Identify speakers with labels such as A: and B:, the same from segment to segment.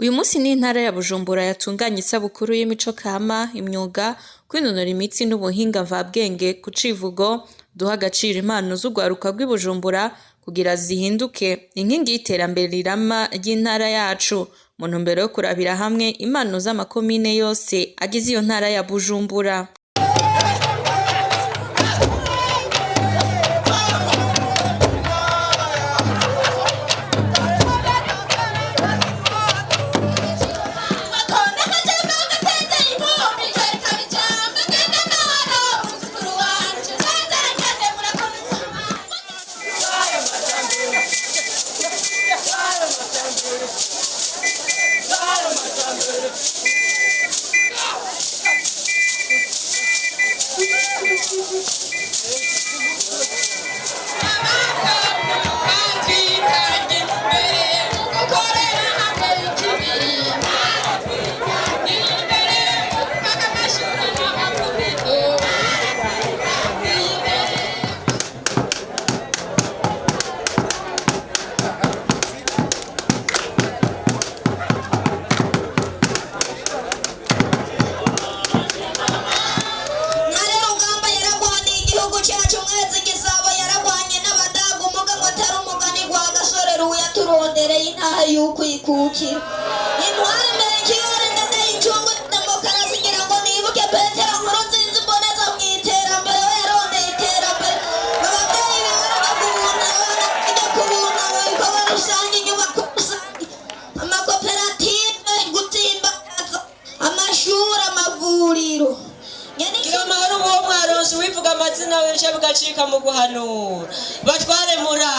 A: Uyu munsi ni intara ya Bujumbura yatunganya isabukuru y'imico kama, imyuga, kwinonora imitsi n'ubuhinga mvabwenge ku civugo duha agaciro impano z'urwaruka rw'i Bujumbura kugira zihinduke inkingi y'iterambere rirama ry'intara yacu, mu ntumbero yo kurabira hamwe impano z'amakomine yose agize iyo ntara ya Bujumbura.
B: Ntare Rugamba yaragwaniye igihugu cyacu, Mwezi Gisabo yaragwanye n'Abadaga, umuga ngo atari umugani gwa gasore yaturondereye intaha y'ukwikukira. Intwari Melchior Ndadaye, incungu demokarasi, ngira ngo nibuke Petero Nkurunziza, imboneza mu iterambere, we yarondeye iterambere. Ababyeyi bibarana ku buntu, abana biga ku buntu, ibikorwa rusange, inyubako rusange, amakoperative, gutsimbataza amashuri, amavuriro.
C: Gira amahoro uwo mwaronse wivuga amazina wica bugacika mu guhanura. Batware mura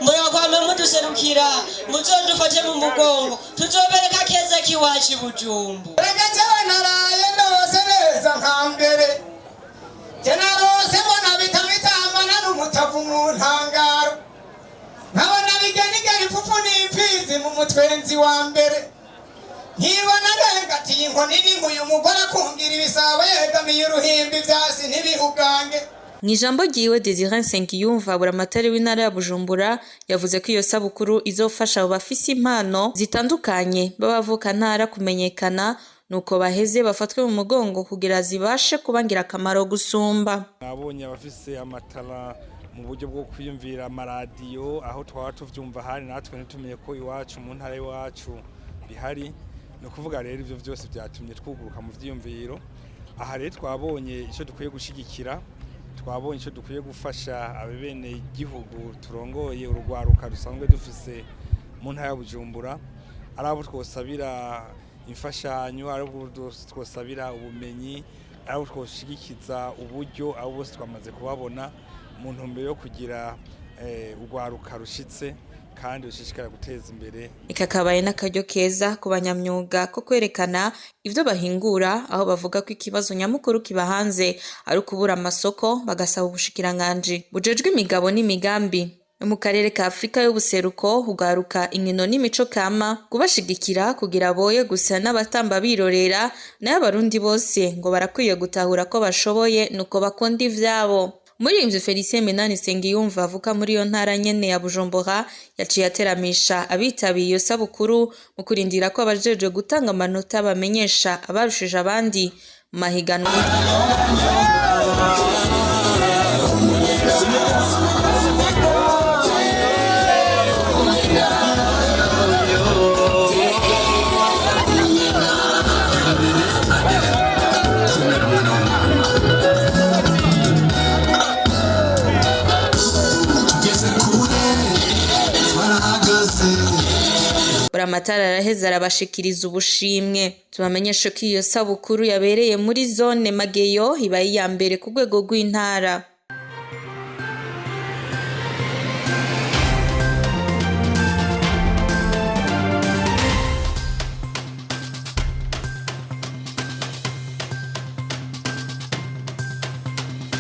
C: murakwame muduserukira, muzodufate mu mugongo, tuzobereka keza kiwacu i Bujumbu.
D: Reka jewe naraye ndose neza nka mbere, je narose mbona bitamitambana n'umutavu mu ntangaro, nkabona bigenigena ifufu n'imfizi mu mutwenzi wa mbere, nkibona ndengatiye inkoni n'inkuyu, umugore akungira ibisabo yegamiye uruhimbi, ivyasi ntibihugange.
A: Mw'ijambo ryiwe, Desire Nsengiyumva, buramatari w'intara ya Bujumbura, yavuze ko iyo sabukuru izofasha abo bafise impano zitandukanye b'abavukantara kumenyekana, nuko baheze bafatwe mu mugongo kugira zibashe kuba ngirakamaro gusumba.
E: Nabonye abafise amatara mu buryo bwo kwiyumvira amaradiyo, aho twaba tuvyumva hari natwe ntitumenye ko iwacu mu ntara y'iwacu bihari. Ni ukuvuga rero ivyo vyose vyatumye twuguruka mu vyiyumviro. Aha rero twabonye ico dukwiye gushigikira, twabonye ico dukwiye gufasha abene igihugu turongoye, urugwaruka rusanzwe dufise mu ntara ya Bujumbura, ari abo twosabira imfashanyo, ari abo twosabira ubumenyi, ari abo twoshigikiza uburyo, abo bose twamaze kubabona mu ntumbero yo kugira urwaruka rushitse kandi rushishikara guteza imbere.
A: Eka kabaye n'akaryo keza ku banyamyuga ko kwerekana ivyo bahingura, aho bavuga ko ikibazo nyamukuru kiba hanze ari ukubura amasoko, bagasaba ubushikiranganji bujejwe imigabo n'imigambi mu karere ka Afrika y'ubuseruko, hugaruka inkino n'imico kama, kubashigikira kugira boye gusa n'abatamba birorera. Nayo Abarundi bose ngo barakwiye gutahura ko bashoboye nuko bakunda ivyabo. Umuririmbyi Felicien Minani Nsengiyumva avuka muri iyo ntara nyene ya Bujumbura yaciye ateramisha abitabiye iyo sabukuru mu kurindira ko abajejwe gutanga amanota bamenyesha abarushije abandi mu mahiganwa. Buramatari araheza arabashikiriza ubushimwe. Tubamenyeshe ko iyo sabukuru yabereye muri zone Mageyo, ibaye iya mbere ku rwego rw'intara.